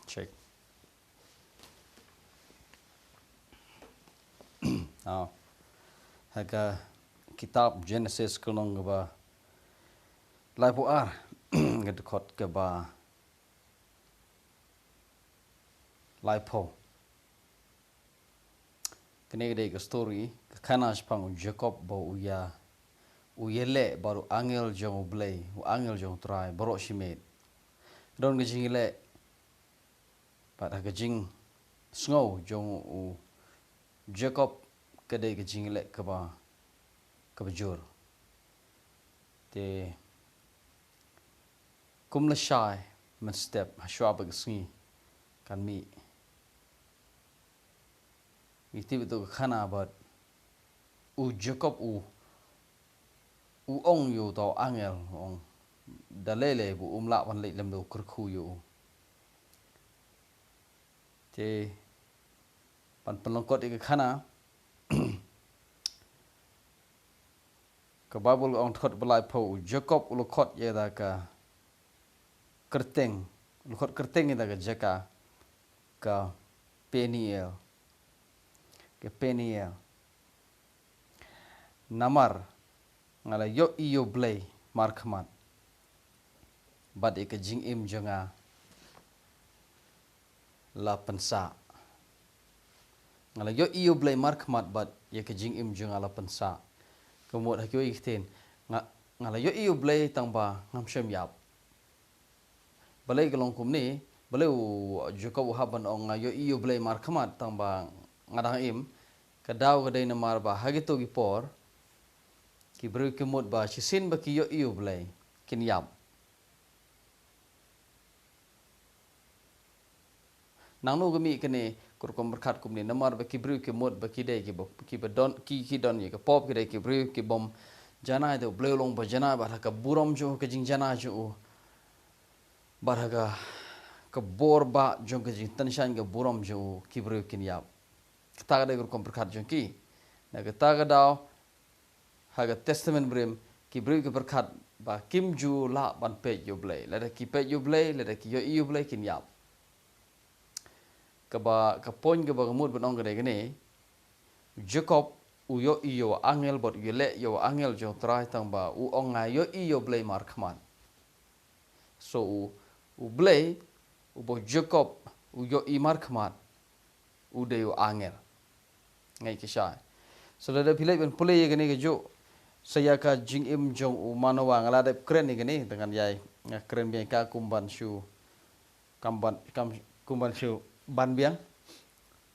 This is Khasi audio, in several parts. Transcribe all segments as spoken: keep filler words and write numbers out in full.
Check. Ah, ha ka kitab Genesis ka lynnong kaba laiphew ar, ka dkhot kaba laiphew. Kane ka dei ka story ka khana shaphang u Jakob ba u ïa, u ïaleh bad u angel jong U Blei, u angel jong U Trai baroh shi miet. Don ka jingïaleh bad ha ka jingsngew jong u Jakob ka dei ka jingïaleh kaba, kaba jur. Te kum lashai mynstep ha shuwa ba ka sngi kan mih, ngi tip ïa ka khana bad u Jakob u, u ong ïa uta u angel, u ong da lei lei ba um lah ban leit lem da u kyrkhu ïa u. Te ban pynlyngkot ïa ka khana, ka Baibl ka ong, dkhot ba laiphew, u Jakob u la khot ïa da ka kyrteng, u la khot kyrteng ïa da ka jaka ka Peniel. Ka Peniel. Namar nga la ïohi ïa U Blei markhmat, bad ïa ka jingim jong nga la pynsah. Nga la ïohi ïa U Blei markhmat bad ïa ka jingim jong nga la pynsah. Ka mut ha kiwei ki ktien, nga, nga la ïohi ïa U Blei tang ba ngam shym ïap. Balei ka long kumne, balei u Jakob u hap ban ong nga ïohi ïa U Blei markhmat tang ba nga dang im? Ka daw ka dei namar ba ha kito ki por ki briew ki mut ba shisien ba ki ïohi ïa U Blei kin ïap. Nangno ka mih kane ka rukom pyrkhat kumne? Namar ba ki briew ki mut ba ki dei kiba, kiba don, ki, ki don ïa ka pop, ki dei ki briew ki bym janai, te U Blei u long ba janai, bad ha ka burom jong u, ka jingjanai jong u, bad ha ka, ka bor ba jong ka jingtyngshaiñ ka burom jong u, ki briew kin ïap. Kata ka dei ka rukom pyrkhat jong ki. Na kata ka daw, ha ka Testament barim, ki briew ki pyrkhat ba kim ju lah ban peit ïa U Blei. Lada ki peit ïa U Blei, lada ki ïohi ïa U Blei, kin ïap. Kaba, ka point kaba nga mut ban ong ka dei kane. Jakob u ïohi ïa u angel bad u ïaleh ïa u angel jong U Trai tang ba u ong nga ïohi ïa U Blei markhmat. So u, U Blei uba u Jakob u ïohi markhmat, u dei u angel. Nga ïakynduh. So lada phi leit ban pule ïa kane kajuh, sa ïa ka jingim jong u Manoa, nga la dep kren ïa kane, te ngan ïai, nga kren biang ka kum ban shu, kam ban, kam, kum ban shu ban biang.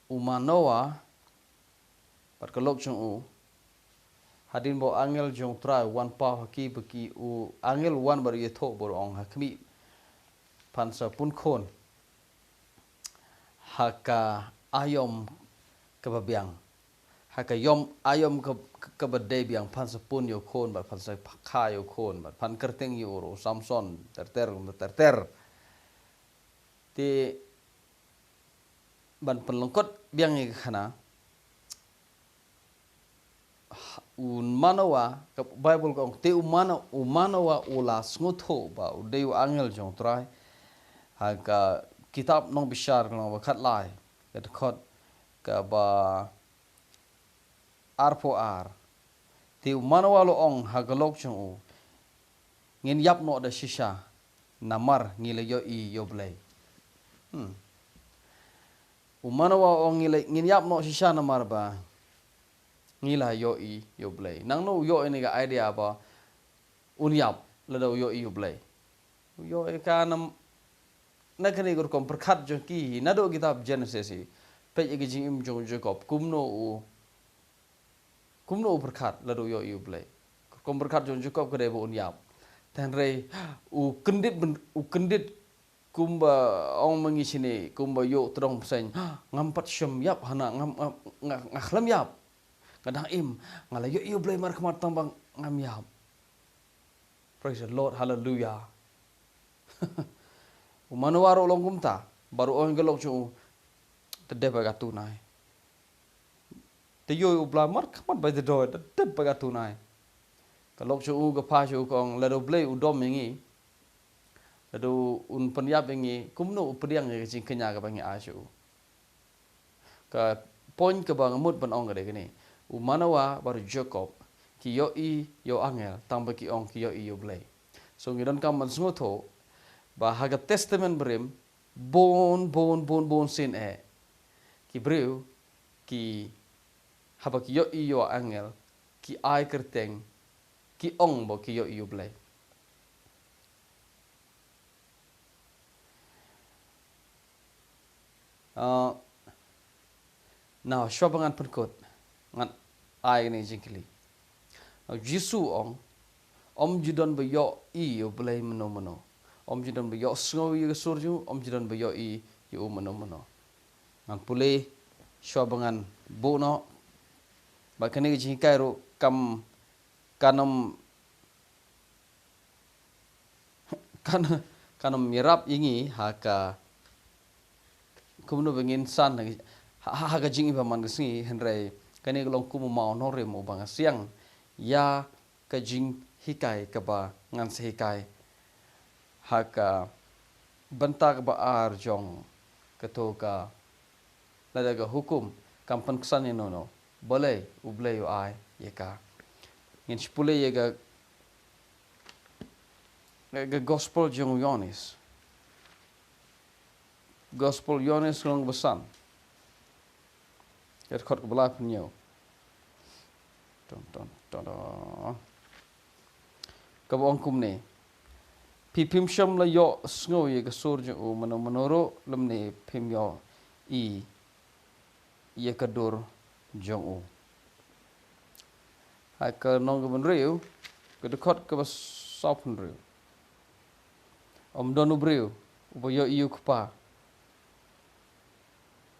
U Manoa bad ka lok jong u, hadien ba u angel jong U Trai u wan paw ha ki ba ki, u angel u wan bad u ïathuh bad u ong, ha khmih, phan sa pun khun ha ka aïom kaba biang. Ha ka aïom, aïom ka, kaba dei biang, phan sa pun ïa u khun bad phan sa kha ïa u khun bad phan kyrteng ïa u ruh Samson, ter ter, ter ter. Te ban pynlyngkot biang ïa ka khana, u Manoa, ka Baibl ka ong, te u Mano-, u Manoa u la sngewthuh ba u dei u angel jong U Trai. Ha ka kitab Nongbishar ka lynnong ba khatlai, ka dkhot kaba arphew ar. Te u Manoa u la ong ha ka lok jong u, ngin ïap noh da shisha namar ngi la ïohi ïa U Blei. Hmm. U Manoa u ong ngi la, ngin ïap noh shisha namar ba ngi la ïohi ïa U Blei. Nangno u ïoh ïa kane ka idea ba un ïap lada u ïohi ïa U Blei? U ïoh ïa ka nam-, na kane ka rukom pyrkhat jong ki hi, naduh kitab Genesis hi. Peit ïa ka jingim jong u Jakob, kumno u, kumno u pyrkhat lada u ïohi ïa U Blei? Ka rukom pyrkhat jong u Jakob ka dei ba un ïap. Te hynrei u kyndit byn-, u kyndit kumba ong ma ngi shane, kumba ïoh tdong bseiñ, ngam pat shym ïap hana, ngam, ngam, nga, nga khlem ïap. Nga dang im, nga la ïohi ïa U Blei markhmat tang ba ngam ïap. Praise the Lord, hallelujah. U Manoa ruh u long kumta, bad u ong ïa ka lok jong u, te dep ïa ka tunai. Te ïoh U Blei markhmat ba te doi, te dep ïa ka tunai. Ka lok jong u ka phai sha u ka ong, lada U Blei u dom ïa ngi, Lada un pynïap ïa ngi, kumno u pdiang ïa ka jingkñia kaba ngi ai sha u. Ka point kaba nga mut ban ong ka dei kane. U Manoah bad u Jakob ki ïohi ïa u angel tang ba ki ong ki ïohi ïa u Blei. So ngi donkam ban sngewthuh ba ha ka Testament Barim bun bun bun bun sien eh ki briew ki, haba ki ïohi ïa u angel, ki ai kyrteng, ki ong ba ki ïohi ïa u Blei. Ah, now, shuwa ba ngan pynkut, ngan ai kane ka jingkylli. Now, Jisu u ong, ym ju don ba ïohi ïa u Blei mynno mynno. Ym ju don ba ïohsngew ïa ka sur jong u, ym ju don ba ïohi ïa u mynno mynno. Ngan pule shuwa ba ngan buh noh. Bad kane ka jinghikai ruh kam, kan ym kan, kan ym ïarap ïa ngi ha ka, kumno ba ngin san ha, ha, ha ka jingim ba man ka sngi, hynrei kane ka long kum u mawnongrim uba nga siang ïa ka jinghikai kaba ngan sa hikai ha ka bynta kaba ar jong kato ka, lada ka hukum kam pynksan ïano ïano, balei u Blei u ai ïa ka. Ngin sa pule ïa ka, ka gospel jong u Ïoannis. Gospel Ïoannis lynnong ba san, ka dkhot kaba laiphew hynñiew. Ton ton ton ton. Kaba ong kumne: Phi phim shym la ïohsngew ïa ka sur jong u mynno mynno ruh, lymne phim ïohi ïa ka dur jong u. Ha ka lynnong kaba hynriew, ka dkhot kaba sawphew hynriew: Ym don u briew uba ïohi ïa u Kpa,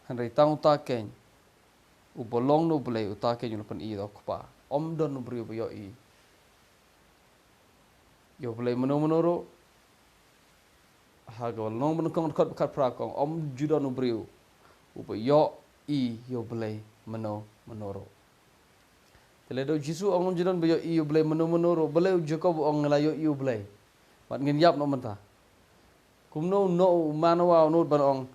hynrei tang uta keiñ uba long na u Blei, uta keiñ u la pyni ïa u Kpa. Ym don u briew uba ïohi ïa u Blei mynno mynno ruh. Ha ka lynnong ba nyngkong, dkhot ba khatphra ka ong, ym ju don u briew uba ïohi ïa u Blei mynno mynno ruh. Te lada u Jisu u ong ym ju don ba ïohi ïa u Blei mynno mynno ruh, balei u Jakob u ong nga la ïohi ïa u Blei? Bad ngin ïap noh mynta. Kumno u Noah, u Manoah u nud ban ong,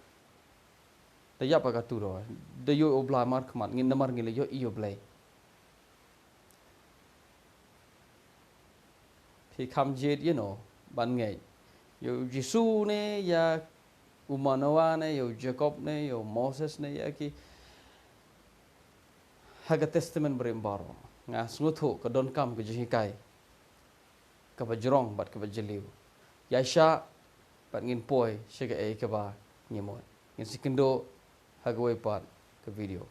da ïap ha ka turoi, da ïoh u Blei markhmat, ngin, namar ngi la ïohi ïa u Blei. Phi kham jied ïano ban ngeit, ïa u Jisu ne ïa u Manoah ne ïa u Jakob ne ïa u Moses ne ïa ki ha ka Testament Barim baroh? Nga sngewthuh ka donkam ka jinghikai kaba jrong bad kaba jylliew. Ïaid shah bad ngin poi sha kaei kaba ngi mut. Ngin sa ïakynduh ha kawei pat ka video.